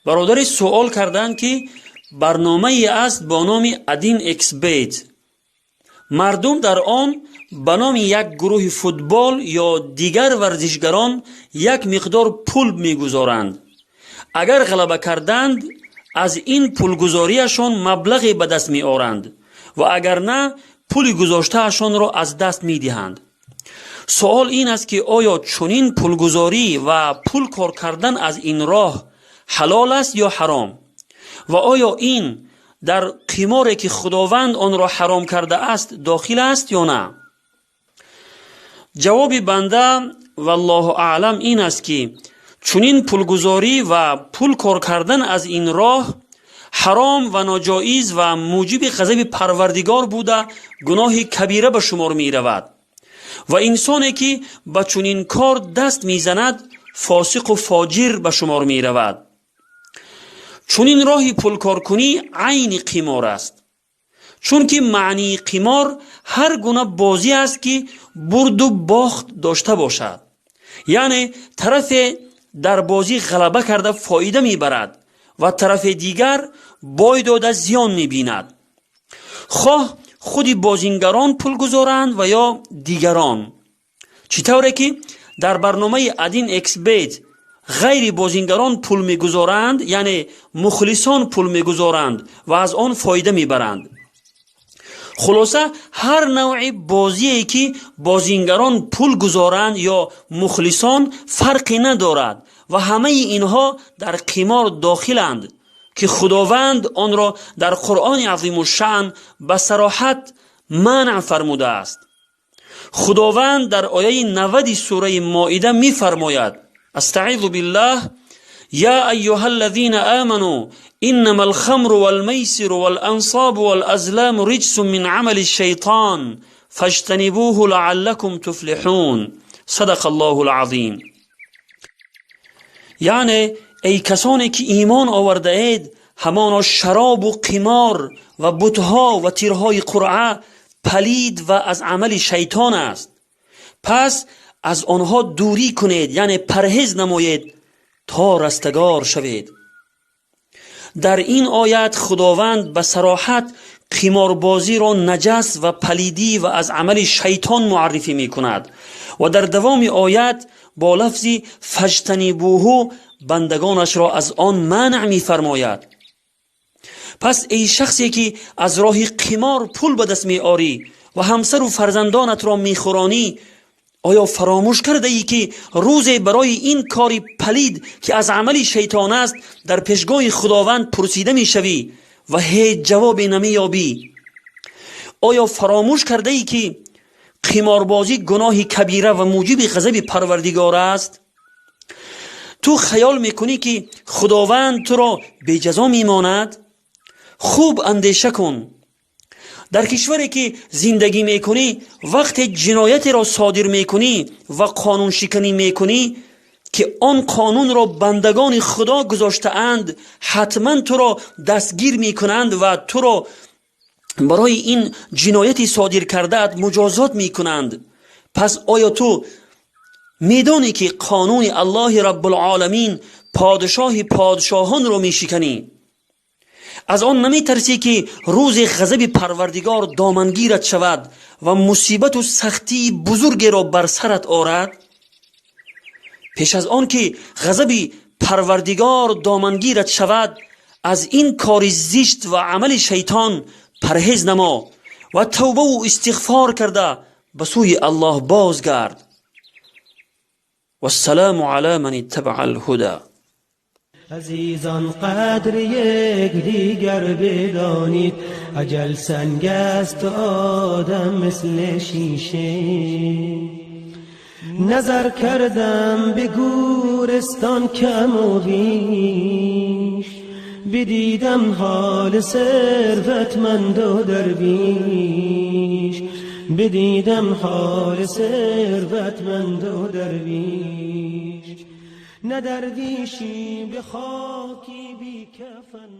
Бародари суол карданд, ки барномае аст бо номи 1xBet. Мардум дар он ба номи як гурӯҳи футбол ё дигар варзишгарон як миқдор пул мегузоранд. Агар ғалаба карданд, аз ин пулгузориашон маблағе ба даст меоранд ва агар на, пули гузоштаашонро аз даст медиҳанд. Суол ин аст, ки оё чунин пулгузорӣ ва пул кор кардан аз ин роҳ ҳалол аст ё ҳаром? Ва оё ин дар қиморе, ки Худованд онро ҳаром кардааст, дохил аст ё на? Ҷавоби банда, валлоҳу аълам, ин аст, ки чунин пулгузорӣ ва пул кор кардан аз ин роҳ ҳаром ва ноҷоиз ва муҷиби ғазаби Парвардигор буда, гуноҳи кабира ба шумор меравад ва инсоне, ки ба чунин кор даст мезанад, фосиқу фоҷир ба шумор меравад. Чунин роҳи пулкоркунӣ айни қимор аст, чунки маънии қимор ҳар гуна бозӣ аст, ки бурду бохт дошта бошад, яъне тарафе дар бозӣ ғалаба карда фоида мебарад ва тарафи дигар бой дода зиён мебинад, хоҳ худи бозингарон пул гузоранд ва ё дигарон. Чӣ тавре ки дар барномаи 1xBet ғайри бозингарон пул мегузоранд, яъне мухлисон пул мегузоранд ва аз он фоида мебаранд. Хулоса, ҳар навъи бозие, ки бозингарон пул гузоранд ё мухлисон, фарқе надорад ва ҳамаи инҳо дар қимор дохиланд, ки Худованд онро дар Қуръони Азимушшаън ба сароҳат манъ фармудааст. Худованд дар ояи 90-и сураи Моида мефармояд: Астаизу биллаҳ: Я айюҳа аллазина аману иннама алхамру валмайсиру валансабу валазламу риҷсун мин амали шайтон фаҷтанибуҳу лааллакум туфлиҳун. Садақа Аллоҳу алазим. Яъне, эй касоне, ки имон овардаед, ҳамоно шаробу қимор ва бутҳо ва тирҳои қуръа палид ва аз амали шайтон аст, пас аз онҳо дурӣ кунед, яъне парҳез намоед, то растагор шавед. Дар ин оят Худованд ба сароҳат қиморбозиро наҷас ва палидӣ ва аз амали шайтон муаррифӣ мекунад ва дар давоми оят бо лафзи фаҷтанибуҳу бандагонашро аз он манъ мефармояд. Пас эй шахсе, ки аз роҳи қимор пул ба даст меорӣ ва ҳамсару фарзандонатро мехӯронӣ, оё фаромӯш кардаӣ, ки рӯзе барои ин кори палид, ки аз амали шайтон аст, дар пешгоҳи Худованд пурсида мешавӣ ва ҳеҷ ҷавобе намеёбӣ? Оё фаромӯш кардаӣ, ки қиморбозӣ гуноҳи кабира ва муҷиби ғазаби Парвардигор аст? Ту хаёл мекунӣ, ки Худованд туро беҷазо мемонад? Хуб андеша кун. Дар кишваре, ки зиндагӣ мекунӣ, вақте ҷиноятеро содир мекунӣ ва қонуншиканӣ мекунӣ, ки он қонунро бандагони Худо гузоштаанд, ҳатман туро дастгир мекунанд ва туро барои ин ҷинояти содир кардаат муҷозот мекунанд. Пас оё ту медонӣ, ки қонуни Аллоҳи Раббулоламин, подшоҳи подшоҳонро мешиканӣ? Аз он наметарсӣ, ки рӯзи ғазаби Парвардигор домангират шавад ва мусибату сахтии бузургеро бар сарат орад? Пеш аз он ки ғазаби Парвардигор домангират шавад, аз ин кори зишт ва амали шайтон парҳез намо ва тавбаву истиғфор карда ба сӯи Аллоҳ бозгард. Вассалому ала ман иттабаа алҳуда. عزیزان، قدر یک دیگر بدانید. اجل سنگ است، آدم مثل شیشه. نظر کردم به گورستان کم و بیش، بدیدم حال ثروتمند و درویش، بدیدم حال ثروتمند و درویش. نه درویشی به خاکی بی کفن.